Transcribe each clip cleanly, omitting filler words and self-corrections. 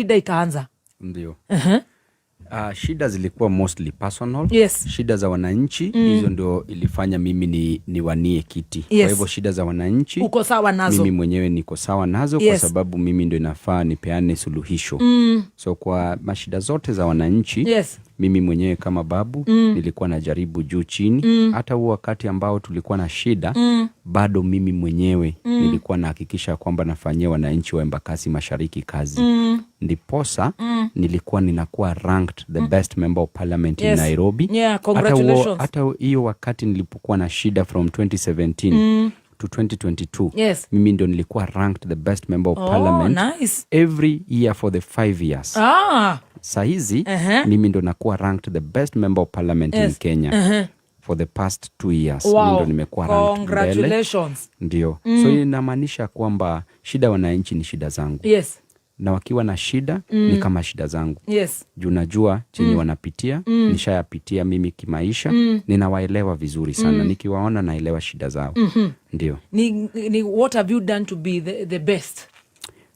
Shida ikaanza. Ndio. Shida zilikuwa mostly personal. Shida za wananchi, hizo ndio ilifanya mimi niwanie kiti. Kwa hivyo shida za wananchi Uko sawa nazo. Mimi mwenyewe niko sawa nazo kwa sababu mimi ndio inafaa nipeane suluhisho. So kwa mashida zote za wananchi, mimi mwenyewe kama Babu nilikuwa najaribu juu chini. Hata huo wakati ambao tulikuwa na shida, bado mimi mwenyewe nilikuwa nahakikisha kwamba nafanyia wananchi wa Embakasi Mashariki kazi. Ndiposa nilikuwa ninakuwa ranked the best member of parliament in Nairobi. Yeah, congratulations. Hata hiyo wakati nilipokuwa na shida from 2017 to 2022, mimi ndio nilikuwa ranked the best member of parliament Nice. Every year for the 5 years. Sahizi mimi ndo nakuwa ranked the best member of parliament in Kenya for the past 2 years. Mimi ndo nimekuwa ranked mbele. Congratulations. Ndio. So inamaanisha kwamba shida ya wananchi ni shida zangu, na wakiwa na shida ni kama shida zangu, juu najua chenye wanapitia, nishayapitia mimi kimaisha, ninawaelewa vizuri sana. Nikiwaona naelewa shida zao. Ndio. Ni what have you done to be the best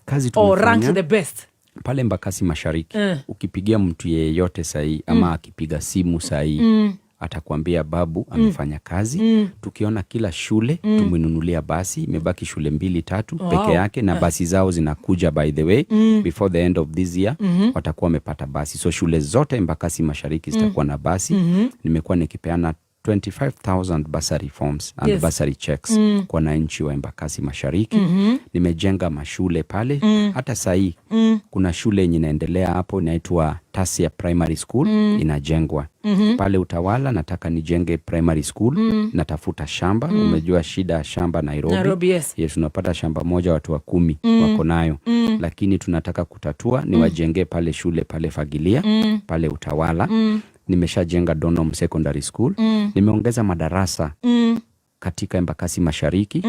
Kazi or ranked tumefanya the best? Pale Embakasi Mashariki, ukipigia mtu yeyote sahii ama akipiga simu sahii, atakwambia Babu amefanya kazi. Tukiona kila shule tumenunulia basi, imebaki shule mbili tatu peke yake, na basi zao zinakuja, by the way, before the end of this year watakuwa wamepata basi. So shule zote Embakasi Mashariki zitakuwa na basi. Nimekuwa nikipeana 25,000 bursary forms and bursary checks kwa wananchi wa Embakasi Mashariki. Nimejenga mashule pale. Hata sahii kuna shule yenye inaendelea hapo inaitwa Tasia Primary School, inajengwa pale Utawala. Nataka nijenge primary school, natafuta shamba. Umejua shida ya shamba Nairobi. Nairobi, yes. Yes, unapata shamba moja watu wa 10 wako nayo, lakini tunataka kutatua ni wajengee pale shule pale Fagilia, pale Utawala. Nimeshajenga Donholm Secondary School. Nimeongeza madarasa katika Embakasi Mashariki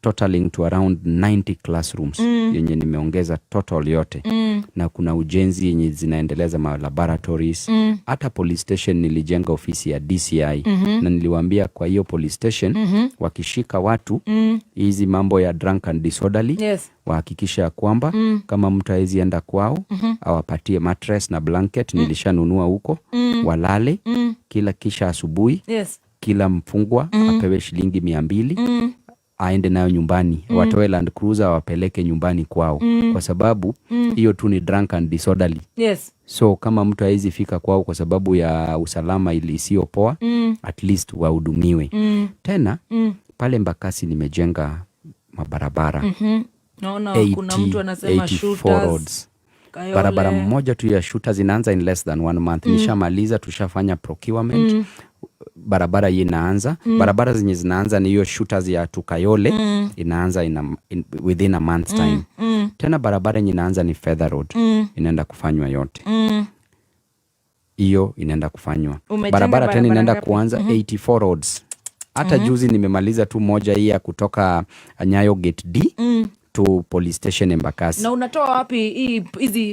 totaling to around 90 classrooms yenye nimeongeza total yote, na kuna ujenzi yenye zinaendeleza ma laboratories. Hata police station nilijenga ofisi ya DCI, na niliwaambia kwa hiyo police station wakishika watu hizi mambo ya drunk and disorderly, wahakikisha ya kwamba kama mtu hawezi enda kwao, awapatie mattress na blanket, nilishanunua huko, walale kila, kisha asubuhi kila mfungwa apewe shilingi 200 aende nayo nyumbani, watoe Land Cruiser wapeleke nyumbani kwao, kwa sababu hiyo tu ni drunk and disorderly. So kama mtu hawezi fika kwao kwa sababu ya usalama ili isiyopoa, at least wahudumiwe. Tena pale Embakasi nimejenga mabarabara. Naona kuna 80, mtu anasema 84 Shooters, roads. Kayole. Barabara mmoja tu ya Shooters inaanza in less than one month. Nishamaliza, tushafanya procurement. Barabara hii inaanza. Barabara zenye zinaanza ni hiyo Shooters ya to Kayole, inaanza within a month's time. Tena barabara yenye inaanza ni Fedha Road, inaenda kufanywa yote. Hiyo inaenda kufanywa. Umejenga Barabara tena barabara inaenda ngapi? kuanza, 84 roads. Hata juzi nimemaliza tu moja hii ya kutoka Nyayo Gate D to police station Embakasi. Na unatoa wapi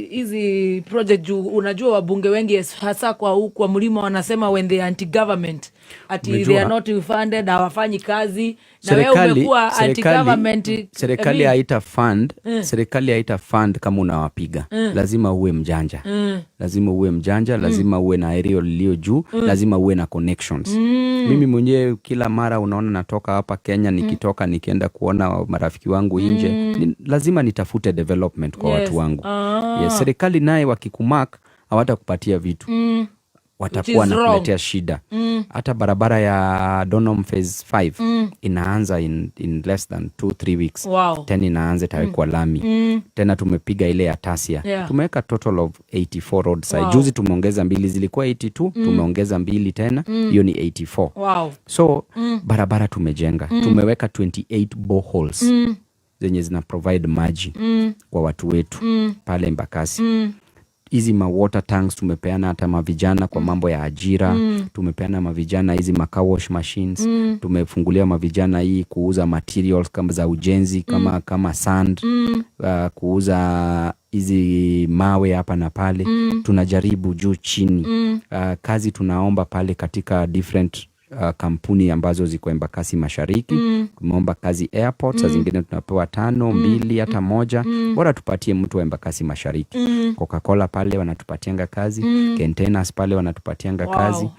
hizi project? Juu unajua wabunge wengi, hasa kwa mlima, wanasema when they anti government ati they Umejua- are not funded, hawafanyi kazi, na wewe umekuwa anti government. Serikali haita fund, serikali haita fund kama unawapiga. Lazima uwe mjanja, lazima uwe mjanja, lazima uwe na aerial iliyo juu, lazima uwe na connections. Mimi mwenyewe kila mara unaona natoka hapa Kenya, nikitoka nikienda kuona marafiki wangu nje, lazima nitafute development kwa watu wangu. Yes, serikali naye wakikumark hawatakupatia vitu, watakuwa Which is na kuletea shida. Hata barabara ya Donholm phase 5 inaanza in less than 2 3 weeks. Tena inaanza, itawekwa lami. Tena tumepiga ile ya Tasia. Tumeweka total of 84 road side. Juzi tumeongeza mbili, zilikuwa 82, tumeongeza mbili tena, hiyo ni 84. So barabara tumejenga, tumeweka 28 boreholes zenye zina provide maji kwa watu wetu pale Embakasi. Hizi ma water tanks tumepeana hata mavijana kwa mambo ya ajira. Tumepeana mavijana hizi ma car wash machines. Tumefungulia mavijana hii kuuza materials kama za ujenzi, kama sand, kuuza hizi mawe hapa na pale. Tunajaribu juu chini. Kazi tunaomba pale katika different kampuni ambazo ziko Embakasi Mashariki. Tumeomba kazi airport, saa zingine tunapewa tano, mbili, hata moja. Bora tupatie mtu wa Embakasi Mashariki. Coca-Cola pale wanatupatianga kazi, Containers pale wanatupatianga kazi.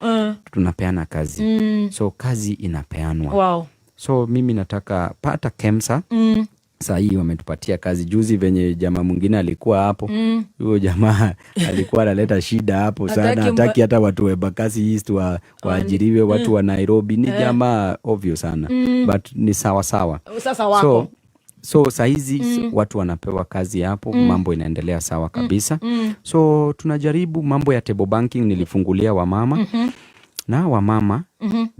Tunapeana kazi. So kazi inapeanwa. So mimi nataka pata KEMSA. Saa hii wametupatia kazi. Juzi venye jamaa mwingine alikuwa hapo, huyo jamaa alikuwa analeta shida hapo sana, hataki hata watu wa Embakasi East waajiriwe, watu wa Nairobi. Ni jamaa ovyo sana, but ni sawa sawa. Sasa wako. So saa hizi watu wanapewa kazi hapo, mambo inaendelea sawa kabisa. So tunajaribu mambo ya table banking, nilifungulia wamama na wamama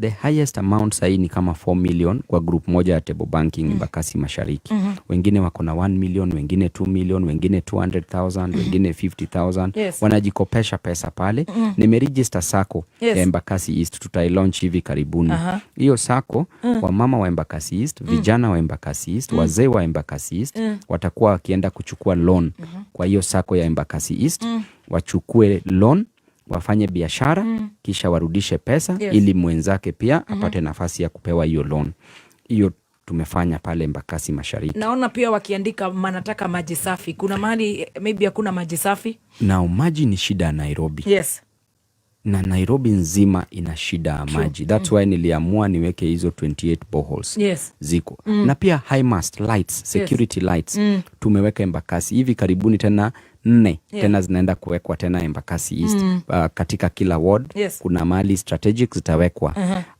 the highest amount sahii ni kama 4 million kwa group moja ya table banking Embakasi Mashariki. Wengine wako na 1 million, wengine 2 million, wengine 200,000, wengine 50,000. Wanajikopesha pesa pale. Nimeregister sacco ya Embakasi East, tutailaunch hivi karibuni. Hiyo sacco, wamama wa Embakasi East, vijana wa Embakasi East, wazee wa Embakasi East watakuwa wakienda kuchukua loan kwa hiyo sacco ya Embakasi East, wachukue loan, wafanye biashara, kisha warudishe pesa ili mwenzake pia apate nafasi ya kupewa hiyo loan. Hiyo tumefanya pale Embakasi Mashariki. Naona pia wakiandika wanataka maji safi. Kuna mahali maybe hakuna maji safi? Na maji ni shida ya Nairobi. Na Nairobi nzima ina shida ya maji. That's why niliamua niweke hizo 28 boreholes. Ziko. Na pia high mast lights, security lights tumeweka Embakasi. Hivi karibuni tena nne tena zinaenda kuwekwa tena Embakasi East, katika kila ward kuna mahali strategic zitawekwa.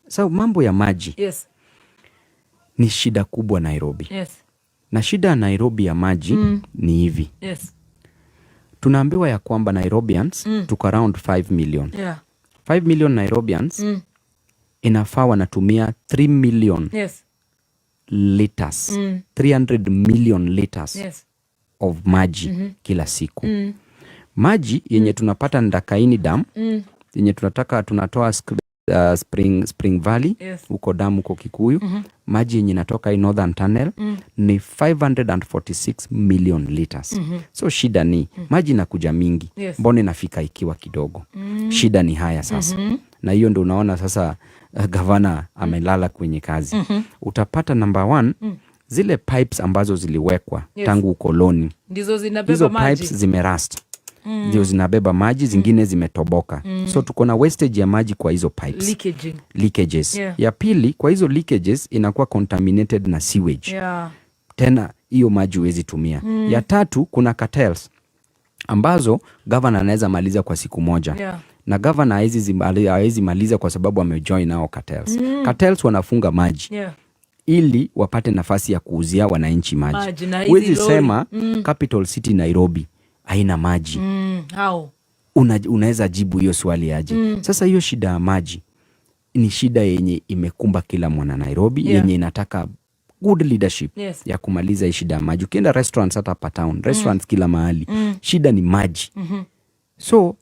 So mambo ya maji ni shida kubwa Nairobi. Na shida ya Nairobi ya maji ni hivi. Tunaambiwa ya kwamba Nairobians tuko around 5 million. 5 million Nairobians inafaa wanatumia 3 million liters, 300 million liters of maji kila siku. Maji yenye tunapata Ndakaini Dam, yenye tunataka tunatoa Spring Valley huko dam huko Kikuyu, maji yenye inatoka hii Northern Tunnel ni 546 million liters. So shida ni maji inakuja mingi, mbona inafika ikiwa kidogo? Shida ni haya sasa. Na hiyo ndo unaona sasa gavana amelala kwenye kazi. Utapata number one, zile pipes ambazo ziliwekwa tangu ukoloni, ndizo zinabeba hizo maji. Pipes zimerust, ndio zinabeba maji, zingine zimetoboka. So tuko na wastage ya maji kwa hizo pipes. Leakaging. Leakages. Ya pili, kwa hizo leakages inakuwa contaminated na sewage. Tena hiyo maji huwezi tumia. Ya tatu, kuna cartels ambazo governor anaweza maliza kwa siku moja. Na governor hawezi maliza kwa sababu amejoin nao cartels. Cartels wanafunga maji ili wapate nafasi ya kuuzia wananchi maji. Maji na hizi Huwezi lori. sema capital city Nairobi haina maji. How? Unaweza jibu hiyo swali aje? Sasa hiyo shida ya maji ni shida yenye imekumba kila mwana Nairobi, yenye inataka good leadership ya kumaliza hii shida ya maji. Ukienda restaurants hata hapa town, restaurants kila mahali, shida ni maji. So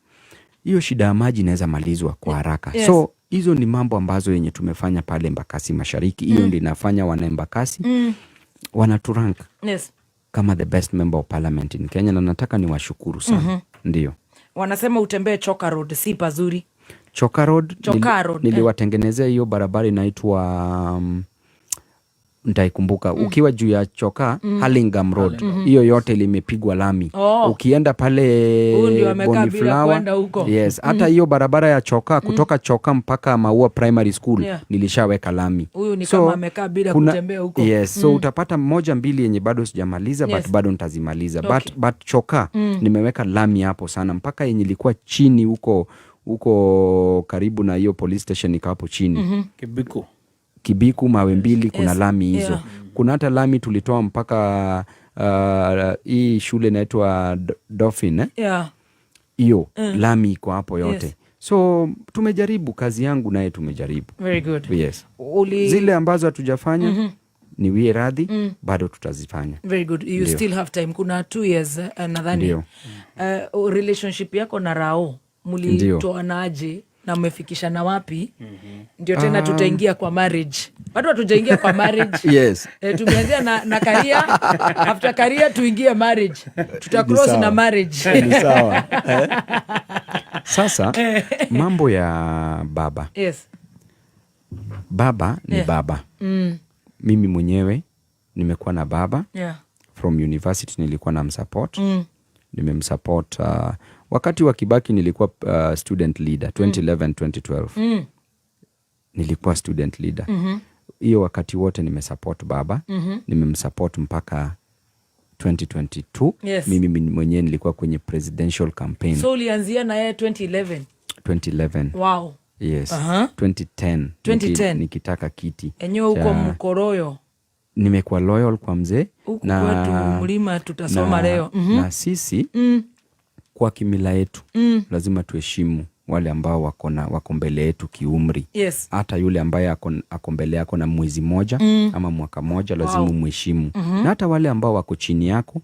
hiyo shida ya maji inaweza malizwa kwa haraka. So hizo ni mambo ambazo yenye tumefanya pale Embakasi Mashariki. Hiyo ndio inafanya wana Embakasi wanaturank kama the best member of parliament in Kenya, na nataka niwashukuru sana. Ndio. Wanasema utembee Choka Road, si pazuri. Choka Road, Choka Road, eh. niliwatengenezea hiyo barabara inaitwa nitaikumbuka, ukiwa juu ya Choka, Hurlingham Road, hiyo yote limepigwa lami. Ukienda pale Huyu ndio amekaa bila Boniflower, kwenda huko. yes, hata hiyo barabara ya Choka kutoka Choka mpaka Maua Primary School nilishaweka lami. Huyu ni So, kama amekaa bila kutembea huko. Yes, so utapata moja mbili yenye bado sijamaliza, but bado nitazimaliza. But Choka nimeweka lami hapo sana mpaka yenye ilikuwa chini huko huko karibu na hiyo police station iko hapo chini. Kibiku. Kibiku, mawe mbili, kuna lami hizo. Kuna hata lami tulitoa mpaka hii shule inaitwa Dolphin, eh? Hiyo lami iko hapo yote. So tumejaribu, kazi yangu naye tumejaribu. Very good. Yes. Zile ambazo hatujafanya, niwie radhi, bado tutazifanya. Very good. You Ndio. Still have time. Kuna 2 years nadhani. Ndio. Relationship yako na Rao mlitoanaje na mmefikishana wapi? Ndio tena tutaingia kwa marriage. Bado hatujaingia kwa marriage. Tumeanzia na career. After career tuingie marriage. Tuta Ni cross sawa. Na marriage. Ni sawa. Eh? Sasa mambo ya baba. Baba ni baba. Mimi mwenyewe nimekuwa na baba. From university nilikuwa na msupport. Nimemsupport wakati wa Kibaki nilikuwa student leader 2011 2012. Nilikuwa student leader. Hiyo wakati wote nimesupport baba. Nimemsupport mpaka 2022. Mimi mwenyewe nilikuwa kwenye presidential campaign. So ulianzia na yeye 2011? 2011. Yes. 2010. 2010. Nikitaka kiti. Enyewe huko Mkoroyo. Nimekuwa loyal kwa mzee. Huku kwetu mlima tutasoma leo. Na sisi kwa kimila yetu lazima tuheshimu wale ambao wako mbele yetu kiumri. Hata yule ambaye ako mbele yako na mwezi moja ama mwaka moja lazima umheshimu. Na hata wale ambao wako chini yako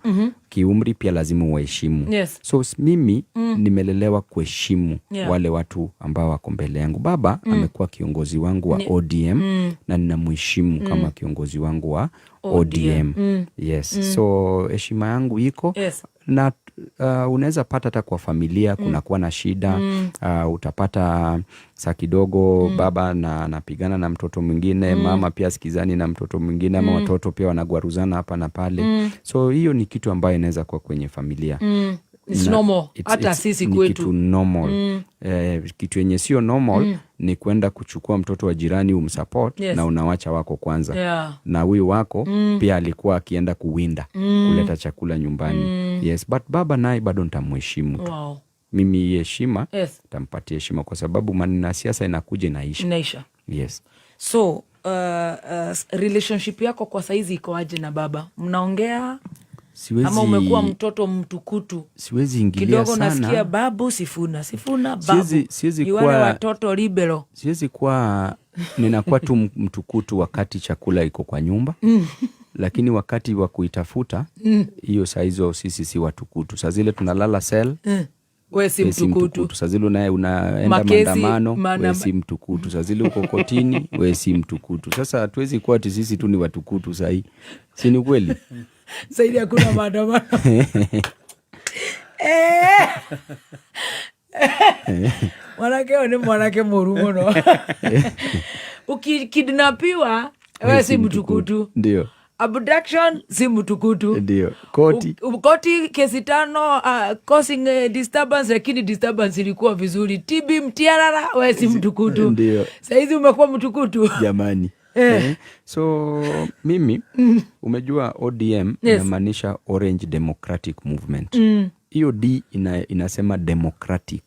kiumri pia lazima uwaheshimu. So mimi nimelelewa kuheshimu wale watu ambao wako mbele yangu. Baba amekuwa kiongozi wangu wa ODM na ninamheshimu kama kiongozi wangu wa ODM. ODM. Yes. So heshima yangu iko. Na unaweza pata hata kwa familia kunakuwa na shida. Utapata saa kidogo baba anapigana na mtoto mwingine, mama pia sikizani na mtoto mwingine, ama watoto pia wanagwaruzana hapa na pale. So hiyo ni kitu ambayo inaweza kuwa kwenye familia. It's normal. Hata sisi Ni kwetu. kitu normal. Kitu yenye sio normal ni kwenda kuchukua mtoto wa jirani umsupport na unawacha wako kwanza. Na huyu wako pia alikuwa akienda kuwinda, kuleta chakula nyumbani. Yes, but baba naye bado nitamheshimu tu. Mimi hii heshima nitampatia heshima kwa sababu maneno ya siasa inakuja inaisha. Inaisha. Yes. So relationship yako kwa saizi iko aje na baba? Mnaongea? Ama umekuwa mtoto mtukutu? Siwezi ingilia Kidogo sana. Nasikia babu Sifuna, Sifuna babu. Siwezi Ni wale kuwa watoto libero. Siwezi kuwa, ninakuwa tu mtukutu wakati chakula iko kwa nyumba. Lakini wakati wa kuitafuta, hiyo saa hizo sisi si watukutu. Saa zile tunalala cell. We si We si mtukutu. mtukutu. Saa zile unaenda Makesi, maandamano, we si mtukutu. Saa zile uko kotini, we si mtukutu. Sasa hatuwezi kuwa ati sisi tu ni watukutu saa hii. Si ni kweli? Saidi hakuna maandamano. Mwanake huyo ni mwanake muru muno. Ukikidnapiwa, we si mtukutu. Ndio. Abduction si mtukutu. Ndio. Koti. Koti kesi 5, causing disturbance, lakini disturbance ilikuwa vizuri. TB mtiarara, we si mtukutu. Ndio. Saizi umekuwa mtukutu. Jamani. So mimi umejua ODM inamaanisha Orange Democratic Movement. Hiyo D inasema democratic.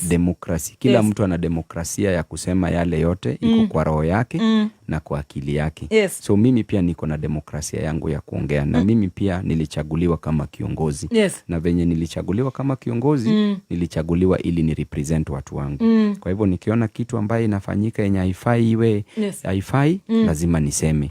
Democracy. Kila mtu ana demokrasia ya kusema yale yote iko kwa roho yake na kwa akili yake. So mimi pia niko na demokrasia yangu ya kuongea na mimi pia nilichaguliwa kama kiongozi. Na venye nilichaguliwa kama kiongozi, nilichaguliwa ili ni represent watu wangu. Kwa hivyo nikiona kitu ambaye inafanyika yenye haifai iwe haifai, lazima niseme.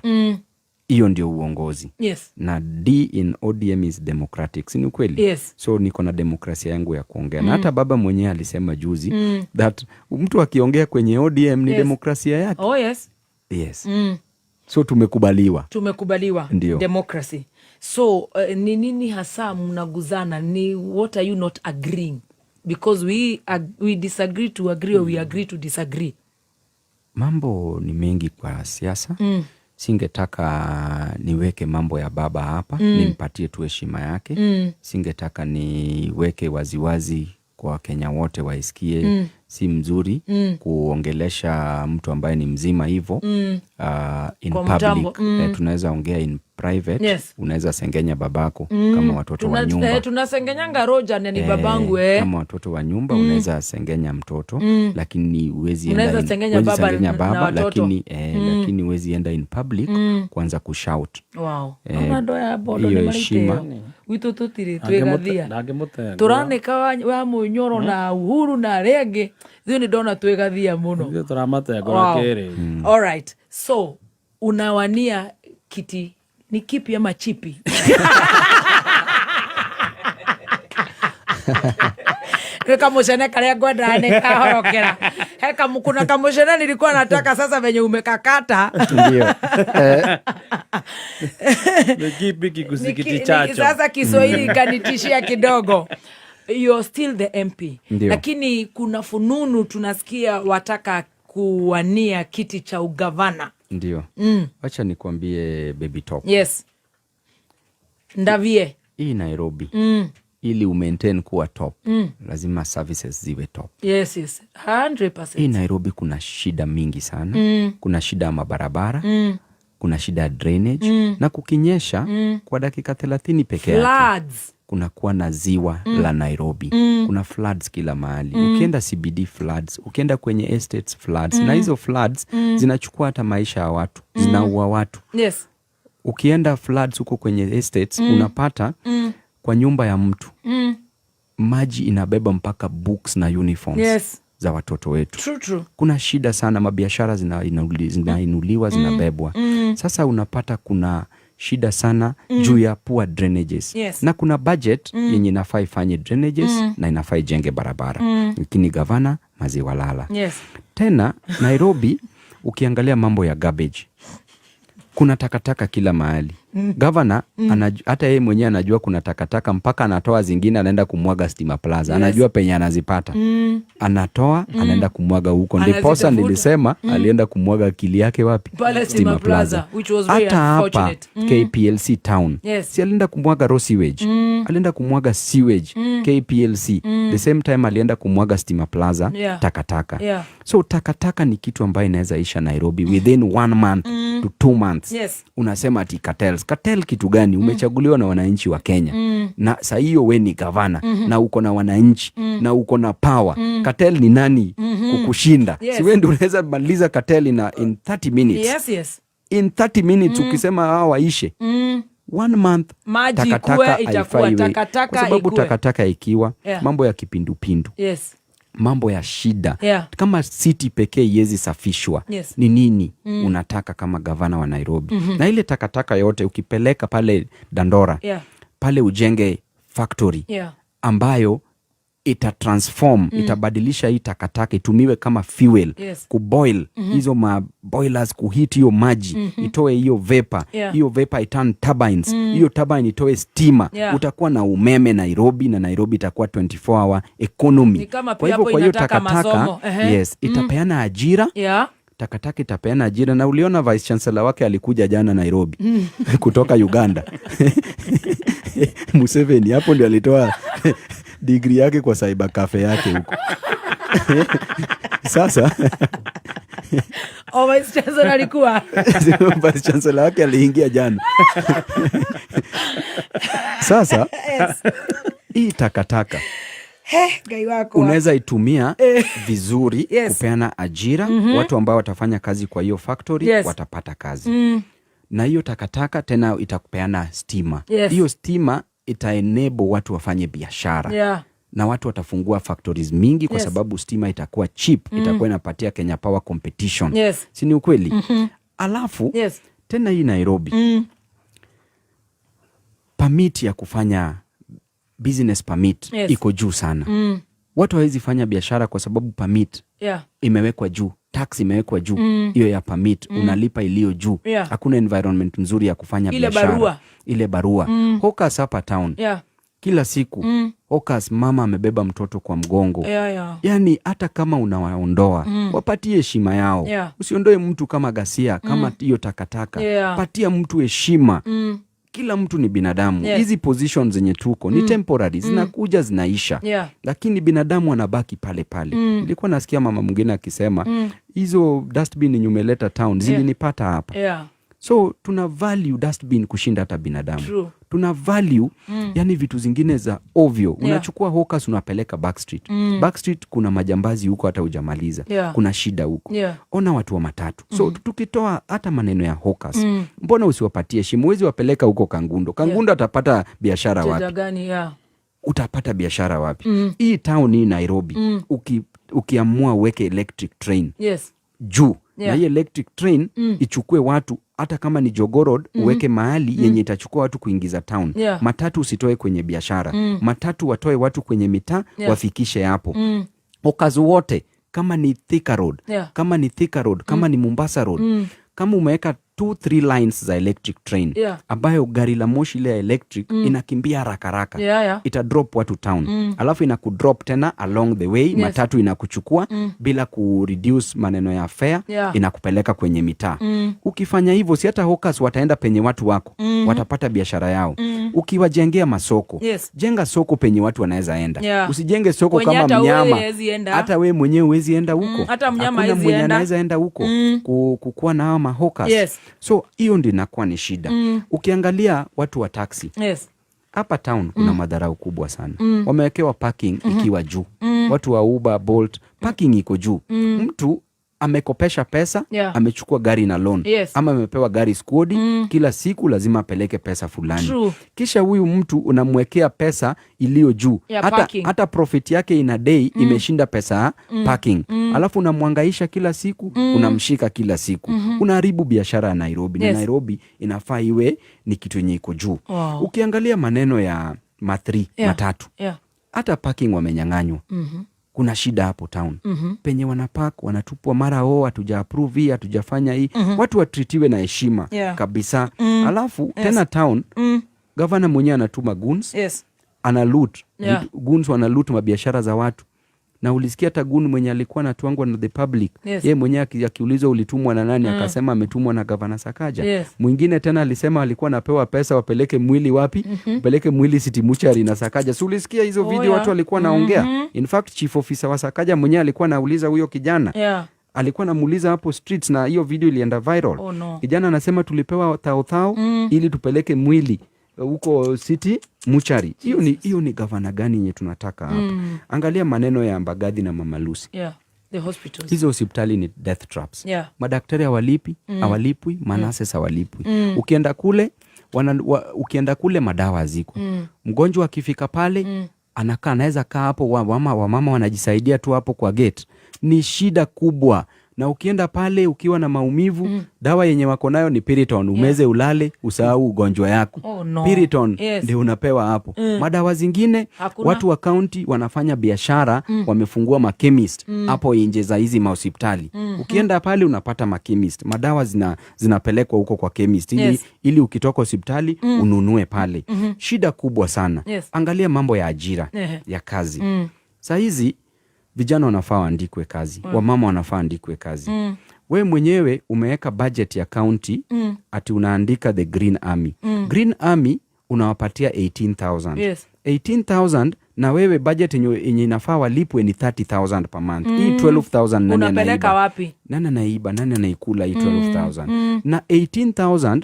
Hiyo ndio uongozi. Na D in ODM is democratic. Si ni kweli? So niko na demokrasia yangu ya kuongea. Na hata baba mwenyewe alisema juzi that mtu akiongea kwenye ODM ni demokrasia yake. Oh, yes. Yes. So tumekubaliwa. Tumekubaliwa. Ndio. Democracy. So ni nini hasa mnaguzana? Ni what are you not agreeing? Because we disagree to agree or we agree to disagree. Mambo ni mengi kwa siasa. Singetaka niweke mambo ya baba hapa, nimpatie tu heshima yake. Singetaka niweke waziwazi kwa Wakenya wote waisikie. Si mzuri kuongelesha mtu ambaye ni mzima hivo, in Kwa mtambo. public. Tunaweza ongea in private. Unaweza sengenya babako kama watoto wa nyumba. Tunasengenyanga Roger na ni babangu. Kama watoto wa nyumba, unaweza sengenya mtoto, lakini huwezi enda Unaweza sengenya huwezi baba sengenya na baba, watoto. lakini huwezi enda in public kuanza kushout. Ona ndo ya bodo Hiyo ni heshima. mariteo. Gwitũ tũtirĩ twĩgathia. Ndangĩmũtengũra. Tũranĩka wa Mũnyoro na Uhuru na arĩa angĩ, ithuĩ nĩ ndona twĩgathia mũno. Ithuĩ tũramatengũra kĩrĩu. All right. So unawania kiti ni kipi ama chipi? Nĩ kamũcene karĩa ngwendaga nĩ kahorokera. He kuna kamũcene nilikuwa nataka, sasa venye umekakata. Ndio. Ni kipi kikusikiti chacho? Sasa Kiswahili kanitishia kidogo. You're still the MP. Ndio. Lakini kuna fununu tunasikia wataka Kuwania kiti cha ugavana. Ndio. Wacha nikwambie, baby top. Yes, ndavie. Hii Nairobi, ili umaintain kuwa top, lazima services ziwe top. Yes, 100%. Hii Nairobi kuna shida mingi sana. Kuna shida ya mabarabara, kuna shida ya drainage, na kukinyesha kwa dakika 30 peke yake, Floods. kunakuwa na ziwa la Nairobi. Kuna floods kila mahali. Ukienda CBD, floods. Ukienda kwenye estates, floods. Na hizo floods zinachukua hata maisha ya watu, zinaua watu. Ukienda floods huko kwenye estates, unapata kwa nyumba ya mtu maji inabeba mpaka books na uniforms za watoto wetu. True, true. Kuna shida sana, mabiashara zinainuliwa, zinabebwa. Sasa unapata kuna shida sana juu ya poor drainages. Na kuna budget yenye inafaa ifanye drainages na inafaa ijenge barabara, lakini gavana maziwa lala. Tena Nairobi, ukiangalia mambo ya garbage, kuna takataka kila mahali. Gavana hata yeye mwenyewe anajua kuna takataka, mpaka anatoa zingine anaenda kumwaga Stima Plaza. Anajua penye anazipata, anatoa, anaenda kumwaga huko. Ndiposa Anazitafuta. nilisema alienda kumwaga akili yake wapi? Pale Stima Plaza, which was very Hata hapa unfortunate. KPLC town, si alienda kumwaga raw sewage? Alienda kumwaga sewage KPLC, the same time alienda kumwaga Stima Plaza takataka. So takataka ni kitu ambayo inaweza isha Nairobi within one month to 2 months. Unasema ati cartels. Cartel kitu gani? Umechaguliwa na wananchi wa Kenya, na saa hiyo we ni gavana na uko na wananchi na uko na power. Cartel ni nani kukushinda? Si wewe ndio unaweza maliza cartel in 30 minutes? Yes. In 30 minutes, ukisema hawa waishe, one month, Maji takataka ikue, itakuwa haifai takataka kwa sababu ikue. Takataka ikiwa, mambo ya kipindupindu, mambo ya shida, kama city pekee iwezi safishwa, ni nini unataka kama gavana wa Nairobi? Na ile takataka yote ukipeleka pale Dandora, pale ujenge factory ambayo itatransform, itabadilisha hii takataka itumiwe kama fuel, kuboil hizo ma boilers, kuheat hiyo maji, itoe hiyo vapor, hiyo vapor iturn turbines, hiyo turbine itoe stima. Utakuwa na umeme Nairobi, na Nairobi itakuwa 24 hour economy. Ni kama Kwa pia hivyo hapo kwa hiyo inataka takataka, masomo. Ehe. yes, itapeana ajira. Takataka itapeana ajira, na uliona vice chancellor wake alikuja jana Nairobi kutoka Uganda, Museveni. Hapo ndio alitoa digri yake, kwa cyber cafe yake huko. Sasa Oh, vice chancellor alikuwa vice chancellor wake aliingia jana. Sasa hii takataka He, Ngai wako. Unaweza itumia vizuri kupeana ajira. Watu ambao watafanya kazi kwa hiyo factory watapata kazi, na hiyo takataka tena itakupeana stima. Hiyo stima itaenable watu wafanye biashara na watu watafungua factories mingi kwa sababu stima itakuwa cheap, itakuwa inapatia Kenya Power competition. Si ni ukweli? Alafu tena hii Nairobi, permit ya kufanya business, permit iko juu sana. Watu hawezi fanya biashara kwa sababu permit imewekwa juu, tax imewekwa juu hiyo ya permit, unalipa iliyo juu. Hakuna environment nzuri ya kufanya Ile biashara. Barua. Ile barua. Hawkers hapa town, kila siku hawkers, mama amebeba mtoto kwa mgongo. Yaani hata kama unawaondoa, wapatie heshima yao. Usiondoe mtu kama ghasia, kama hiyo takataka. Patia mtu heshima. Kila mtu ni binadamu. Hizi positions zenye tuko ni temporary, zinakuja, zinaisha, lakini binadamu anabaki pale pale. Nilikuwa nasikia mama mwingine akisema, hizo dustbin yenye umeleta town zilinipata hapa. So tuna value dustbin kushinda hata binadamu. True. Tuna value yani vitu zingine za ovyo. Unachukua hawkers, unapeleka backstreet. Backstreet kuna majambazi huko, hata hujamaliza. Kuna shida huko. Ona watu wa matatu. So tukitoa hata maneno ya hawkers, mbona usiwapatie heshima? Huwezi wapeleka huko Kangundo. Kangundo atapata biashara Teja wapi? gani? Yeah. Utapata biashara wapi? Hii town hii Nairobi, ukiamua uweke electric train juu, na hii electric train ichukue watu, hata kama ni Jogoo Road, uweke mahali yenye itachukua watu kuingiza town. Matatu usitoe kwenye biashara, matatu watoe watu kwenye mitaa, wafikishe hapo. Hawkers wote, kama ni Thika Road, kama ni Thika Road, kama ni Mombasa Road, kama umeweka Two, three lines za electric train ambayo gari la moshi ile ya electric inakimbia haraka haraka, ita drop watu town, alafu inakudrop tena along the way. Matatu inakuchukua bila kureduce maneno ya fare, inakupeleka kwenye mitaa. Ukifanya hivyo, si hata hawkers wataenda penye watu wako, watapata biashara yao? Ukiwajengea masoko, jenga soko penye watu wanaweza enda. Usijenge soko Kwenye kama hata wewe mnyama huwezi enda. Hata we mwenyewe huwezi enda huko. Hata mnyama Hakuna hawezi mwenye enda. Anaweza enda huko kukuwa na hawa mahawkers. So hiyo ndio inakuwa ni shida. Ukiangalia watu wa taxi hapa town, kuna madharau kubwa sana. Wamewekewa parking ikiwa juu. Watu wa Uber, Bolt, parking iko juu. Mtu amekopesha pesa, amechukua gari na loan, ama amepewa gari squad, kila siku lazima apeleke pesa fulani. True. Kisha huyu mtu unamwekea pesa iliyo juu, Ya hata, parking. hata profit yake in a day imeshinda pesa ya parking. Alafu unamwangaisha kila siku, unamshika kila siku, unaharibu biashara ya Nairobi. Na Nairobi inafaa iwe ni kitu yenye iko juu. Ukiangalia maneno ya mathri, matatu, hata parking wamenyang'anywa. Kuna shida hapo town. Penye wanapark wanatupwa mara, "O, hatuja approve hii, hatujafanya hii." Watu watreatiwe na heshima kabisa. Alafu tena town, gavana mwenyewe anatuma goons, ana loot. Goons wana loot mabiashara za watu. Na ulisikia hata goon mwenye alikuwa anatwangwa na the public, ye mwenyewe akiulizwa ulitumwa na nani, akasema ametumwa na Gavana Sakaja. Mwingine tena alisema alikuwa anapewa pesa wapeleke mwili wapi? Wapeleke mwili City Mortuary na Sakaja. Si ulisikia hizo Oh, video? yeah. Watu walikuwa naongea. In fact, chief officer wa Sakaja mwenyewe alikuwa anauliza huyo kijana, alikuwa anamuuliza hapo streets, na hiyo video ilienda viral. Oh, no. Kijana anasema tulipewa thao thao ili tupeleke mwili huko City Mortuary. Hiyo ni gavana gani yenye tunataka hapa? Angalia maneno ya Mbagathi na Mama Lucy. Yeah. The hospitals. Hizo hospitali ni death traps. Madaktari hawalipi, hawalipwi, manurses hawalipwi. Ukienda kule ukienda kule madawa haziko. Mgonjwa akifika pale, anakaa, anaweza kaa hapo, wamama wanajisaidia tu hapo kwa gate. Ni shida kubwa. Na ukienda pale ukiwa na maumivu, dawa yenye wako nayo ni Piriton, umeze, ulale, usahau ugonjwa yako. Oh, no. Piriton ndio unapewa hapo. Madawa zingine Hakuna. watu wa kaunti wanafanya biashara, wamefungua machemist hapo nje za hizi mahospitali. Ukienda pale unapata machemist, madawa zinapelekwa huko kwa chemist ili, ili ukitoka hospitali ununue pale. Shida kubwa sana. Angalia mambo ya ajira, ya kazi. Saa hizi vijana wanafaa waandikwe kazi, wamama wanafaa waandikwe kazi. We mwenyewe umeweka budget ya county ati unaandika the Green Army. Green Army unawapatia 18,000. 18,000, na wewe budget yenye inafaa walipwe ni 30,000 per month. Hii 12,000 nani Unapeleka anaiba? wapi? Nani anaiba? Nani anaikula hii 12,000? Na 18,000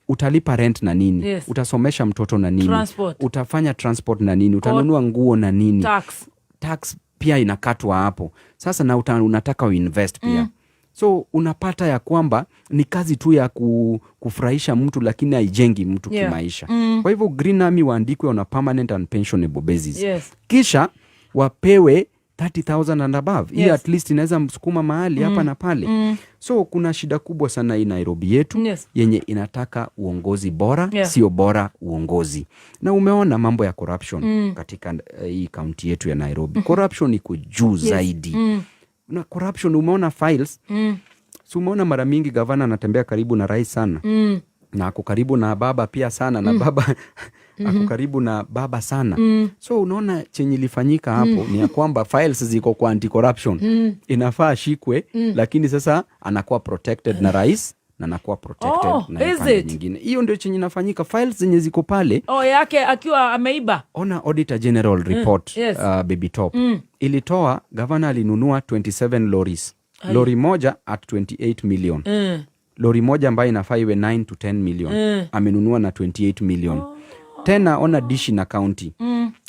utalipa rent na nini? Utasomesha mtoto na nini? Transport. Utafanya transport na nini? Utanunua nguo na nini? Tax. Tax pia inakatwa hapo sasa, na unataka uinvest pia. So unapata ya kwamba ni kazi tu ya kufurahisha mtu, lakini haijengi mtu kimaisha. Kwa hivyo Green Army waandikwe on a permanent and pensionable basis, kisha wapewe 30,000 and above. Hii at least inaweza msukuma mahali hapa na pale. So kuna shida kubwa sana hii Nairobi yetu yenye inataka uongozi bora, sio bora uongozi. Na umeona mambo ya corruption katika hii kaunti yetu ya Nairobi. Corruption iko juu zaidi. Na corruption, umeona files, si umeona mara mingi gavana anatembea karibu na rais sana, na ako karibu na baba pia sana, na baba ako karibu na baba sana. So unaona chenye ilifanyika hapo ni ya kwamba files ziko kwa anti corruption, inafaa ashikwe, lakini sasa anakuwa protected na rais na anakuwa protected Oh, na is pande it? nyingine. Hiyo ndio chenye inafanyika, files zenye ziko pale. Oh, yake akiwa ameiba. Ona Auditor General report, Baby Top ilitoa, gavana alinunua 27 lorries, lori moja at 28 million. Lori moja ambayo inafaa iwe 9 to 10 million, amenunua na 28 million. Tena ona dishi na county.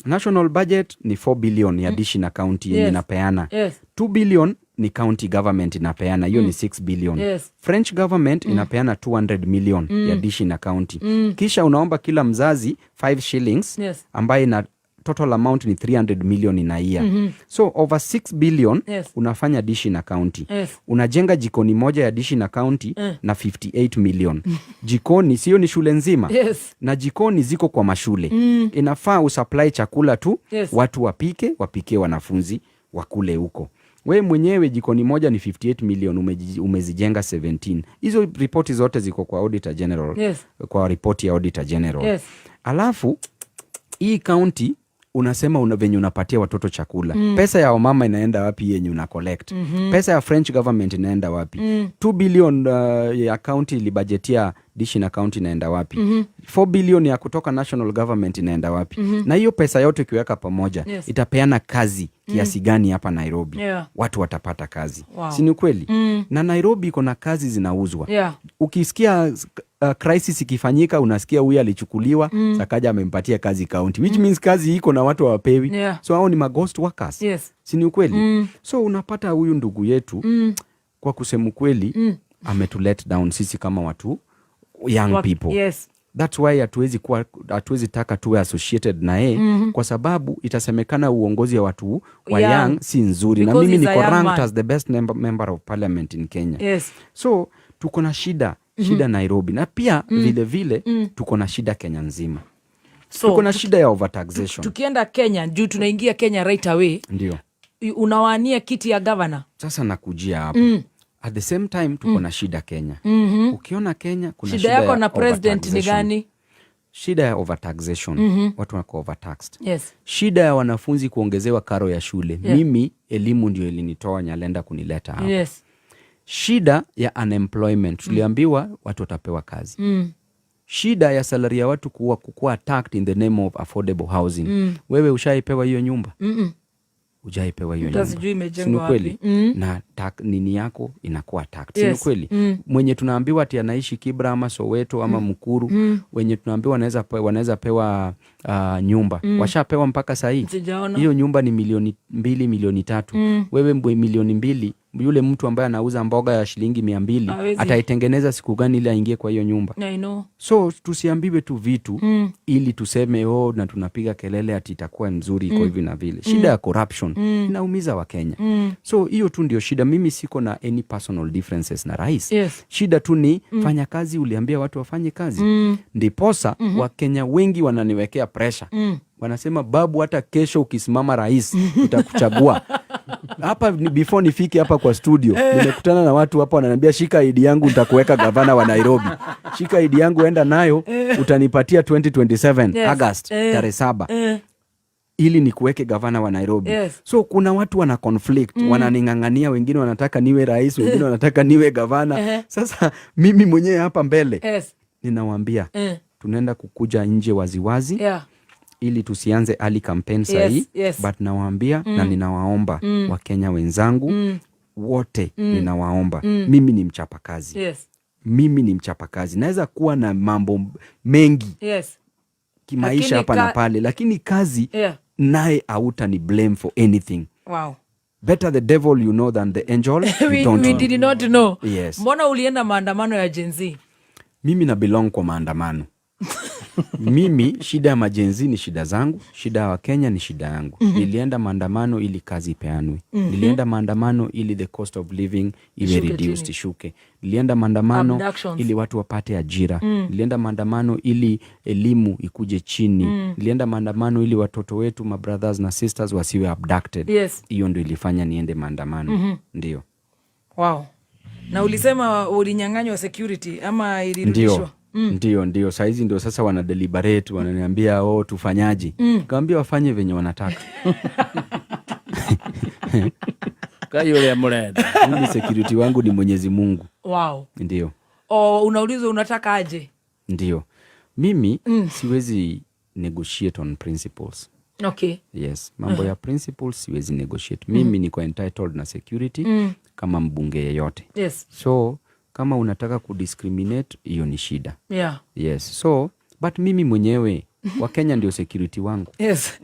National budget ni 4 billion ya dishi na county yenye inapeana. 2 billion ni county government inapeana, hiyo ni 6 billion. French government inapeana 200 million ya dishi na county. Kisha unaomba kila mzazi 5 shillings, ambayo ina total amount ni 300 million in a year. So over 6 billion unafanya dishi na county. Unajenga jikoni moja ya dishi na county na 58 million. Jikoni sio ni shule nzima? Yes. Na jikoni ziko kwa mashule. Inafaa usupply chakula tu, watu wapike, wapikie wanafunzi wakule huko. We mwenyewe jikoni moja ni 58 million, umezijenga 17. Hizo ripoti zote ziko kwa Auditor General. Kwa ripoti ya Auditor General. Alafu hii county unasema una venye unapatia watoto chakula. Pesa ya wamama inaenda wapi yenye una collect? Pesa ya French government inaenda wapi? 2 billion ya county ilibajetia dishi na county inaenda wapi? 4 billion ya kutoka national government inaenda wapi? Na hiyo pesa yote ukiweka pamoja, itapeana kazi kiasi gani hapa Nairobi? Watu watapata kazi. Si ni kweli? Na Nairobi iko na kazi zinauzwa. Ukisikia crisis ikifanyika, unasikia huyu alichukuliwa, Sakaja amempatia kazi county, which means kazi iko na watu hawapewi. So hao ni maghost workers. Si ni ukweli? So unapata huyu ndugu yetu, kwa kusema kweli, ametulet down sisi kama watu young people. That's why hatuwezi taka tuwe associated na yeye, kwa sababu itasemekana uongozi wa watu wa Young. Young si nzuri, na Because mimi he's a niko young ranked man. As the best member of parliament in Kenya. So tuko na shida Nairobi, na pia vile vile tuko na shida Kenya nzima. So, tuko na shida ya overtaxation. Tukienda Kenya, juu tunaingia Kenya right away, Ndio. Unawania kiti ya gavana? Sasa nakujia hapo. At the same time tuko na shida Kenya. Ukiona Kenya kuna Shida shida yako ya na president ni overtaxation. gani? Shida ya overtaxation. Watu wako overtaxed. Shida ya wanafunzi kuongezewa karo ya shule. Mimi elimu ndio ilinitoa Nyalenda kunileta hapa. Shida ya unemployment, tuliambiwa watu watapewa kazi. Shida ya salary ya watu kukuwa attacked in the name of affordable housing. Wewe ushaipewa hiyo nyumba? Ujaipewa hiyo Hata nyumba. sijui imejengwa Si ni kweli? wapi. Na nini yako inakuwa taxed. Si ni kweli? Mwenye tunaambiwa ati anaishi Kibra ama Soweto ama Mukuru, wenye tunaambiwa wanaweza pewa nyumba, washapewa mpaka sahii? Sijaona. Hiyo nyumba ni milioni 2, milioni 3. Wewe milioni 2, yule mtu ambaye anauza mboga ya shilingi 200 Hawezi. ataitengeneza siku gani ili aingie kwa hiyo nyumba? I know. So tusiambiwe tu vitu ili tuseme, oh, na tunapiga kelele ati itakuwa mzuri, iko hivi na vile. Shida ya corruption inaumiza Wakenya. So hiyo tu ndio shida. Mimi siko na any personal differences na rais. Shida tu ni fanya kazi, uliambia watu wafanye kazi. Ndiposa Wakenya wengi wananiwekea pressure. Wanasema, "Babu, hata kesho ukisimama rais tutakuchagua." Hapa before nifike hapa kwa studio, nimekutana na watu hapa wananiambia, "Shika ID yangu, nitakuweka gavana wa Nairobi. Shika ID yangu, enda nayo, utanipatia 2027 August tarehe 7 ili nikuweke gavana wa Nairobi." So kuna watu wana conflict, wananing'ang'ania, wengine wanataka niwe rais, wengine wanataka niwe gavana. Sasa mimi mwenyewe hapa mbele ninawaambia tunaenda kukuja nje waziwazi ili tusianze early campaign sahii, but nawaambia na ninawaomba Wakenya wenzangu wote, ninawaomba, mimi ni mchapakazi. Mimi ni mchapakazi, naweza kuwa na mambo mengi kimaisha Lakini hapa na pale, lakini kazi naye hautani blame for anything. Better the devil you know than the angel you don't We know. Did not know. Yes. Mbona ulienda maandamano ya Gen Z? Mimi na belong kwa maandamano. Mimi shida ya maGen Z ni shida zangu, shida ya Wakenya ni shida yangu. Nilienda maandamano ili kazi ipeanwe. Nilienda maandamano ili the cost of living iwe Ishuke reduced, chini. ishuke. Nilienda maandamano Abductions. ili watu wapate ajira. Nilienda maandamano ili elimu ikuje chini. Nilienda maandamano ili watoto wetu, ma brothers na sisters, wasiwe abducted. Hiyo ndio ilifanya niende maandamano, ndio. Wow. Na ulisema ulinyang'anywa security ama ilirudishwa? Ndio, sahizi ndio sasa wana deliberate, wananiambia, "Oh, tufanyaje?" Kawambia wafanye venye wanataka. Kai ũrĩa mũrenda. Mimi security wangu ni Mwenyezi Mungu. Ndio. O, unaulizwa unataka aje? Ndio, mimi siwezi negotiate on principles. Yes, mambo ya principles siwezi negotiate. Mimi niko entitled na security kama mbunge yeyote. So kama unataka kudiscriminate, hiyo ni shida. Yes, so but mimi mwenyewe, Wakenya ndio security wangu.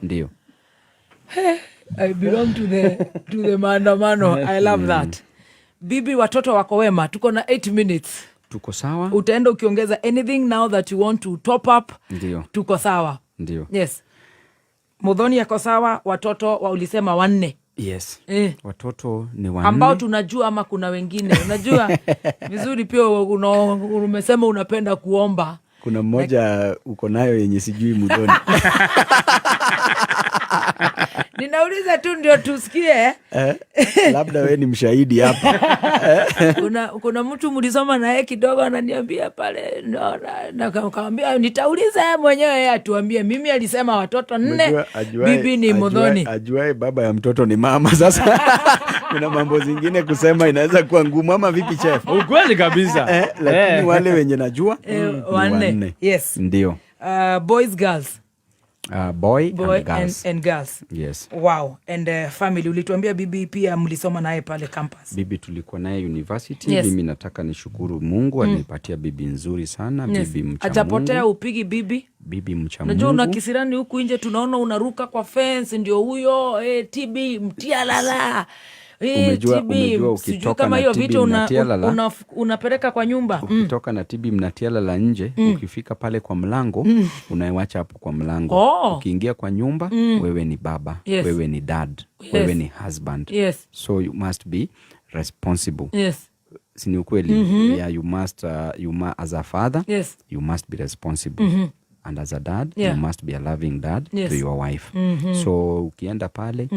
Ndio. I belong to the maandamano. I love that. Bibi, watoto wako wema? Tuko na 8 minutes. Tuko sawa. Utaenda ukiongeza anything now that you want to top up. Ndio. Tuko sawa. Ndio. Yes. Muthoni ako sawa, watoto wa ulisema wanne. Yes. Watoto ni wanne. Ambao tunajua ama kuna wengine? Unajua vizuri pia umesema unapenda kuomba. Kuna mmoja uko nayo yenye sijui, Muthoni. Ninauliza tu ndio tusikie. Eh, labda we ni mshahidi hapa. Kuna mtu mlisoma naye kidogo ananiambia pale no, na nitauliza yeye mwenyewe, yeye atuambie. Mimi alisema watoto nne. Unajua, Bibi ni Muthoni. Ajuae baba ya mtoto ni mama. Sasa kuna mambo zingine kusema inaweza kuwa ngumu, ama vipi, chef? Ukweli kabisa. Eh, lakini wale wenye najua ni wanne. Wanne. Yes. Ndio. Boys, girls? Boy, Boy and girls. and girls. Yes. Wow. And family, ulituambia bibi pia mlisoma naye pale campus. Bibi tulikuwa naye university. Mimi nataka nishukuru Mungu, alinipatia bibi nzuri sana. Bibi mcha Ajapotea Mungu. upigi bibi? Bibi mcha Unajua una Mungu. kisirani huku nje, tunaona unaruka kwa fence, ndio huyo TB mtialala. TB, Umejua sijui ukitoka kama na hiyo TB vitu mnatialala. Unapeleka kwa nyumba. Ukitoka na TB mnatialala nje, ukifika pale kwa mlango, unaiwacha hapo kwa mlango. Oh. Ukiingia kwa nyumba, wewe ni baba, wewe ni dad, wewe ni husband, so you must be responsible. Si ni ukweli? Yeah, you as a father, you must be responsible, and as a dad, you must be a loving dad to your wife. So ukienda pale,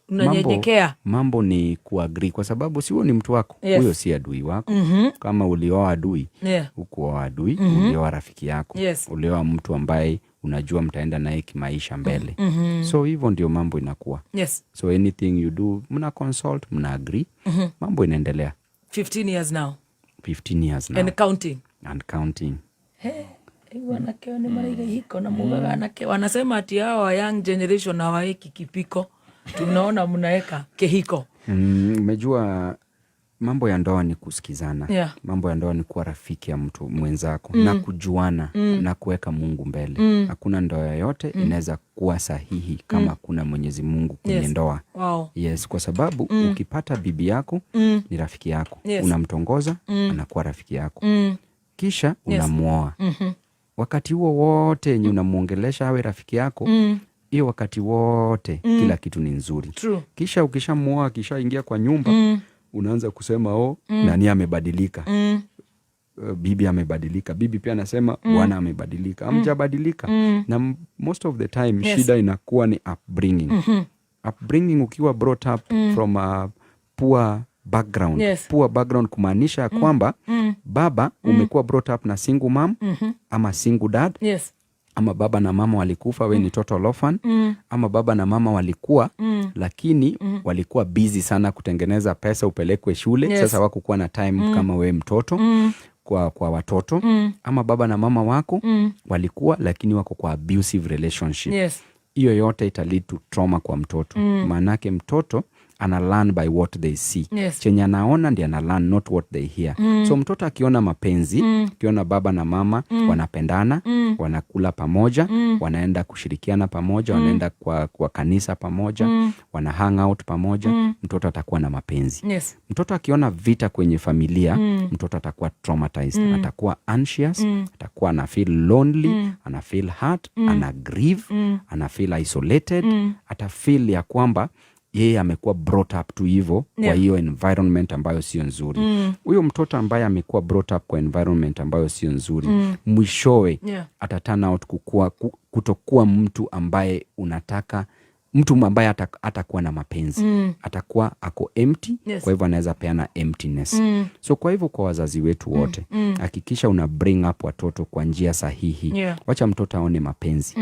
Unanyenyekea. Mambo ni kuagree, kwa sababu si huo ni mtu wako. Huyo si adui wako. Kama ulioa adui, hukuoa adui, ulioa rafiki yako. Ulioa mtu ambaye unajua mtaenda naye kimaisha mbele. So hivyo ndio mambo inakuwa. So anything you do, mna consult, mna agree, mambo inaendelea. 15 years now. 15 years now. And counting. And counting. Wanake ni maraiga hiko na mugaga anake wanasema ati hawa young generation hawaeki kipiko, tunaona mnaeka kehiko. Umejua mambo ya ndoa ni kusikizana. Mambo ya ndoa ni kuwa rafiki ya mtu mwenzako na kujuana na kuweka Mungu mbele. Hakuna ndoa yoyote inaweza kuwa sahihi kama hakuna Mwenyezi Mungu kwenye ndoa. Yes, kwa sababu ukipata bibi yako, ni rafiki yako. Unamtongoza, anakuwa rafiki yako, kisha unamwoa. Wakati huo wote yenye unamwongelesha awe rafiki yako, hiyo wakati wote kila kitu ni nzuri. True. Kisha ukishamwoa, akishaingia kwa nyumba, unaanza kusema, "Oh, nani amebadilika?" Bibi amebadilika. Bibi pia anasema bwana amebadilika. Amjabadilika. Na most of the time, shida inakuwa ni upbringing. Upbringing, ukiwa brought up from a poor background. Poor background kumaanisha ya kwamba baba, umekuwa brought up na single mom ama single dad, ama baba na mama walikufa, we ni total orphan, ama baba na mama walikuwa, lakini walikuwa busy sana kutengeneza pesa upelekwe shule. Sasa wakukuwa na time kama we mtoto, kwa watoto, ama baba na mama wako walikuwa, lakini wako kwa abusive relationship. Hiyo yote ita lead to trauma kwa mtoto. Maanake mtoto ana learn by what they see. Chenye anaona ndi ana learn, not what they hear. So mtoto akiona mapenzi, akiona baba na mama wanapendana, wanakula pamoja, wanaenda kushirikiana pamoja, wanaenda kwa kanisa pamoja, wana hang out pamoja, mtoto atakuwa na mapenzi. Mtoto akiona vita kwenye familia, mtoto atakuwa traumatized, atakuwa anxious, atakuwa ana feel lonely, ana feel hurt, ana grieve, ana feel isolated, ata feel ya kwamba yeye amekuwa brought up tu hivo kwa hiyo environment ambayo sio nzuri. Huyo mtoto ambaye amekuwa brought up kwa environment ambayo sio nzuri, mwishowe ata turn out kutokuwa mtu ambaye unataka, mtu ambaye atakuwa na mapenzi. Atakuwa ako empty. Kwa hivyo anaweza peana emptiness. So kwa hivyo kwa wazazi wetu wote, hakikisha una bring up watoto kwa njia sahihi. Wacha mtoto aone mapenzi.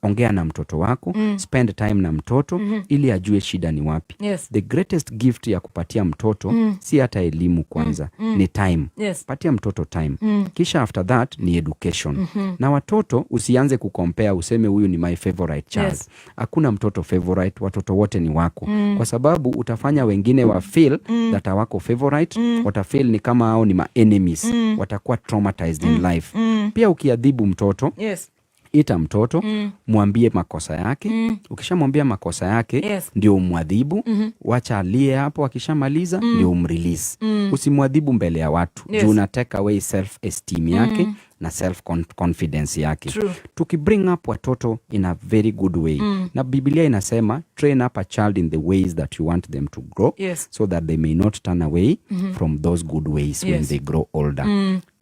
Ongea na mtoto wako, spend time na mtoto ili ajue shida ni wapi. The greatest gift ya kupatia mtoto si hata elimu kwanza, ni time. Patia mtoto time, kisha after that ni education. Na watoto, usianze kucompare, useme huyu ni my favorite child. Hakuna mtoto favorite, watoto wote ni wako, kwa sababu utafanya wengine wa feel that hawako favorite. Watafeel ni kama hao ni ma enemies. Watakuwa traumatized in life. Pia ukiadhibu mtoto, ita mtoto, mwambie makosa yake. Ukishamwambia makosa yake, ndio umwadhibu. Wacha alie hapo, akishamaliza ndio umrelease. Usimwadhibu mbele ya watu, juu una take away self esteem yake na self confidence yake. True. Tukibring up watoto in a very good way, na Biblia inasema, "Train up a child in the ways that you want them to grow, so that they may not turn away from those good ways when they grow older."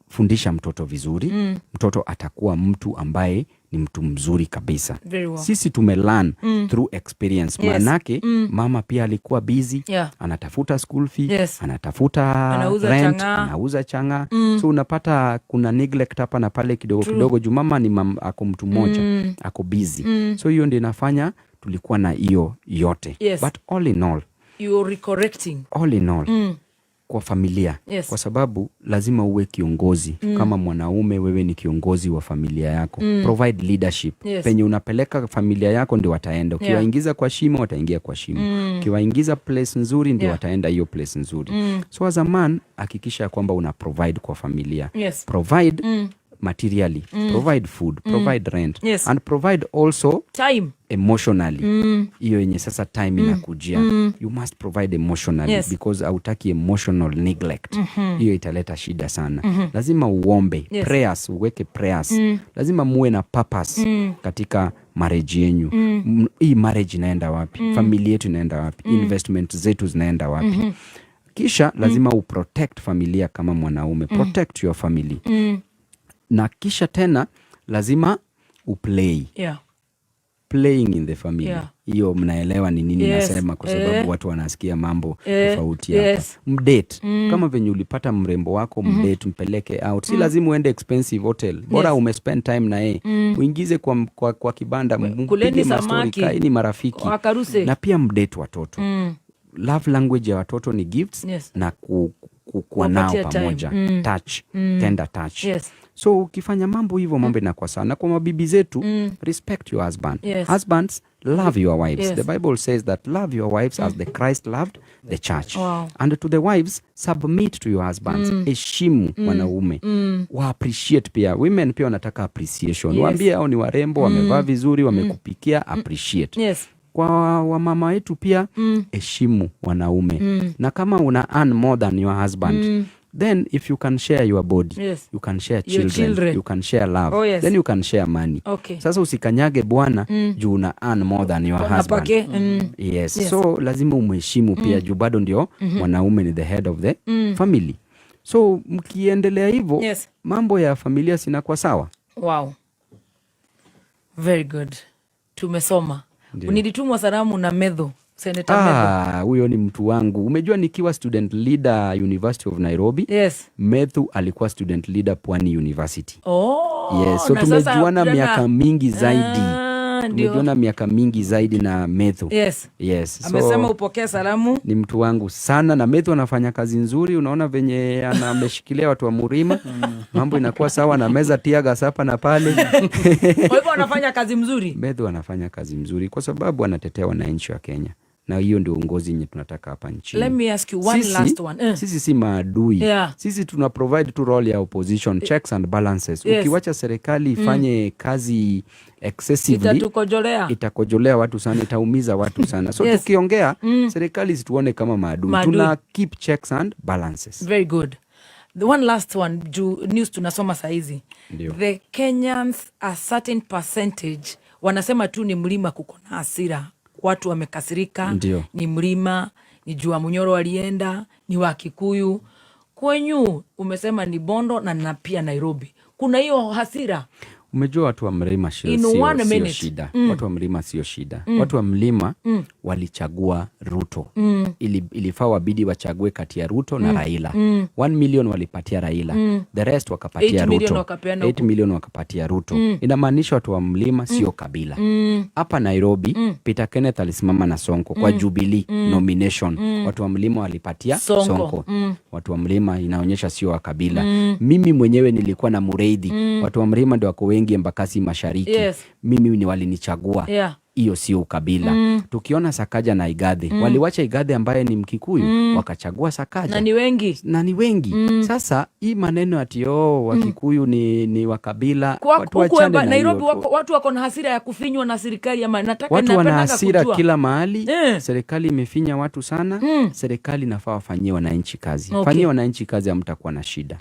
Fundisha mtoto vizuri, mtoto atakuwa mtu ambaye Ni mtu mzuri kabisa. Very well. Sisi tumelearn through experience. Maanake mama pia alikuwa busy, anatafuta school fee, anatafuta Anauza rent, chang'aa. Anauza chang'aa. So unapata kuna neglect hapa na pale kidogo kidogo, juu mama ni ako mtu mmoja, ako busy. So hiyo ndio inafanya tulikuwa na hiyo yote. But all in all, You're recorrecting. All in all, kwa familia, kwa sababu lazima uwe kiongozi. Kama mwanaume, wewe ni kiongozi wa familia yako. Provide leadership. Penye unapeleka familia yako ndio wataenda. Ukiwaingiza kwa shimo, wataingia kwa shimo. Ukiwaingiza place nzuri, ndio wataenda hiyo place nzuri. So as a man, hakikisha kwamba una provide kwa familia. Provide materially, provide food, provide rent, and provide also Time. emotionally. Hiyo yenye sasa time inakujia, you must provide emotionally, because hautaki emotional neglect. Hiyo italeta shida sana. Lazima uombe, prayers, uweke prayers. Lazima muwe na purpose katika marriage yenyu. Hii marriage inaenda wapi? Familia yetu inaenda wapi? Investment zetu zinaenda wapi? Kisha lazima uprotect familia kama mwanaume. Protect your family. Na kisha tena lazima uplay, playing in the family. Hiyo mnaelewa ni nini nasema, kwa sababu watu wanasikia mambo tofauti hapa. Mdate kama venye ulipata mrembo wako, mdate, mpeleke out. Si lazima uende expensive hotel, bora umespend time na yeye. Uingize kwa kibanda, Kuleni mpige mastori, samaki. Kaeni marafiki. Wakaruse. Na pia mdate watoto. Love language ya watoto ni gifts na kuwa nao Kuwapatia time. pamoja. Touch, tender touch. So ukifanya mambo hivyo, mambo inakuwa sawa. Na kwa mabibi zetu, respect your husband. Husbands, love your wives. The Bible says that love your wives as the Christ loved the church. And to the wives, submit to your husbands. Heshimu wanaume. Wa appreciate pia. Women pia wanataka appreciation. Waambie hao ni warembo, wamevaa vizuri, wamekupikia, appreciate. Kwa wamama wetu pia, heshimu wanaume. Na kama una earn more than your husband, then if you can share your body, you can share Your children, children. you can share love, then you can share money. Sasa usikanyage bwana juu una earn more than your Kona husband. pake. Yes. So lazima umheshimu pia, juu bado ndio mwanaume ni the head of the family. So mkiendelea hivyo, mambo ya familia sinakuwa sawa. Wow. Very good. Tumesoma. Nilitumwa salamu na Medho, Senator Medho. Ah, huyo ni mtu wangu. Umejua nikiwa student leader University of Nairobi, Methu alikuwa student leader Pwani University. Oh, Yes, so na sasa tumejuana miaka mingi zaidi. Ah, ndio. Tumejuana miaka mingi zaidi na Methu. Yes. So, Amesema upokee salamu. Ni mtu wangu sana, na Methu anafanya kazi nzuri. Unaona venye ameshikilia watu wa Murima, mambo inakuwa sawa na meza teargas hapa na pale. Kwa hivyo anafanya kazi mzuri. Methu anafanya kazi mzuri kwa sababu anatetea wananchi wa Kenya, na hiyo ndio uongozi yenye tunataka hapa nchini. Let me ask you one last one. Sisi si maadui. Sisi tuna provide tu role ya opposition, checks and balances. Ukiwacha serikali ifanye kazi excessively, Itatukojolea. Itakojolea watu sana, itaumiza watu sana. So tukiongea, serikali isituone kama maadui. Maadui. Tuna keep checks and balances. Very good. The one last one, juu news tunasoma saizi. Ndio. The Kenyans, a certain percentage, wanasema tu ni mlima kuko na hasira. Watu wamekasirika. Ni mlima, ni juu Munyoro alienda, ni wa Kikuyu. Kwenyu umesema ni Bondo na pia Nairobi. Kuna hiyo hasira. Umejua watu wa mlima In one sio minute. shida. Watu wa mlima sio shida. Watu wa mlima walichagua Ruto. Ilifaa wabidi wachague kati ya Ruto na Raila. 1 million walipatia Raila. The rest wakapatia 8 million Ruto. wakapeana 8 million wakapatia Ruto. Inamaanisha watu wa mlima sio kabila. Hapa Nairobi, Peter Kenneth alisimama na Sonko kwa Jubilee nomination. Watu wa mlima walipatia Sonko. Sonko. Watu wa mlima inaonyesha sio wa kabila. Mimi mwenyewe nilikuwa na Mureithi. Watu wa mlima ndio wako wengi Embakasi Mashariki. Mimi ni walinichagua. Hiyo sio ukabila. Tukiona Sakaja na Igathe, waliwacha Igathe ambaye ni Mkikuyu, wakachagua Sakaja. Na ni wengi. Na ni wengi. Sasa hii maneno ati oh, Wakikuyu ni wakabila, watu Huku wachane na Nairobi hiyo. watu wako na hasira ya kufinywa na serikali ama nataka Watu wana napendanga hasira kujua. Kila mahali. Serikali imefinya watu sana. Serikali inafaa wafanyie wananchi kazi. Fanyie wananchi kazi, hamtakuwa na shida.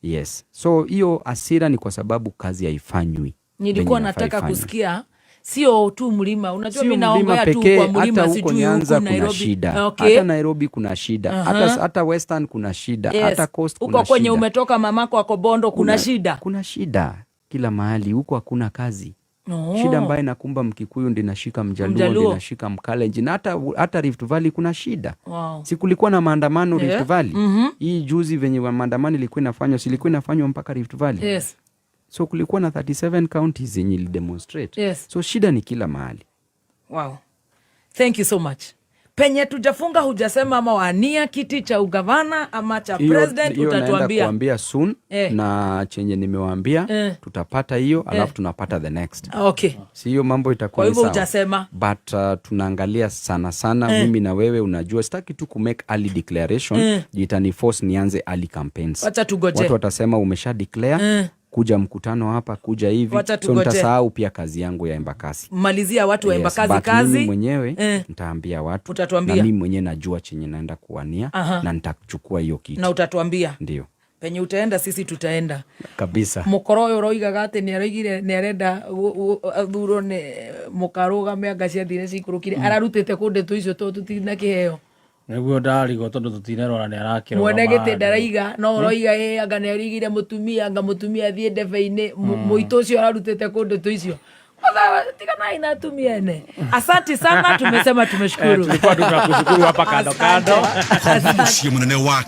Yes. So hiyo hasira ni kwa sababu kazi haifanywi Nilikuwa venye inafaa nataka ifanywe. Kusikia sio tu mlima, unajua Sio mi mlima naongea tu pekee, kwa mlima, hata huko sijui Nyanza huku kuna Nairobi. shida. Hata Nairobi kuna shida. Hata Western kuna shida. Hata Coast Huko kuna kwenye shida. umetoka, mamako ako Bondo, kuna shida. Kuna shida kila mahali huko, hakuna kazi. No. Shida ambayo inakumba Mkikuyu ndio inashika Mjaluo, Mjaluo. ndio inashika Mkalenjin, na hata Rift Valley kuna shida. Wow. Si kulikuwa na maandamano Rift Valley? Mm-hmm. Hii juzi venye maandamano ilikuwa inafanywa, si ilikuwa inafanywa mpaka Rift Valley? Yes. So kulikuwa na 37 counties zenye ilidemonstrate. Yes. So shida ni kila mahali. Wow. Thank you so much. Penye tujafunga, hujasema ama wania kiti cha ugavana ama cha president, Hiyo naenda utatuambia. kuambia soon. Eh. Na chenye nimewaambia, tutapata hiyo, alafu tunapata the next. Okay. Si hiyo mambo itakuwa Kwa ni hivyo sawa. hujasema. But tunaangalia sana sana, mimi na wewe, unajua sitaki tu kumake early declaration, itani force nianze early campaigns. Wacha tugoje. Watu watasema umesha declare, kuja mkutano hapa, kuja hivi. Wacha So tugoje. nitasahau pia kazi yangu ya Embakasi. Malizia watu wa Yes, Embakasi but kazi. mimi mwenyewe Eh. nitaambia watu. Utatuambia. Na mimi mwenyewe najua chenye naenda kuwania na nitachukua hiyo kiti. Na utatuambia. Ndio. Penye utaenda, sisi tutaenda. Kabisa. Mukoro ũyũ ũroigaga atĩ nĩ aroigire nĩ arenda athurwo nĩ mũkarũgame, anga ciathire cikũrũkire, ararutĩte kũ ndeto icio tondũ tũtirĩ na kĩheo? Nĩguo ndarigwo, tondũ tũtinerora nĩ arakĩrũgama. Mwene gĩtĩ ndaraiga, no ũroiga ĩ anga nĩ arigire mũtumia, anga mũtumia athiĩ ndebe-inĩ. Mũitũ ũcio ararutĩte kũ ndeto icio? Kwanza tiganai na atumia ene. Asanti sana, tumesema tumeshukuru. Tulikuwa tunakushukuru hapa kando kando. Asante. Mũciĩ mũnene wa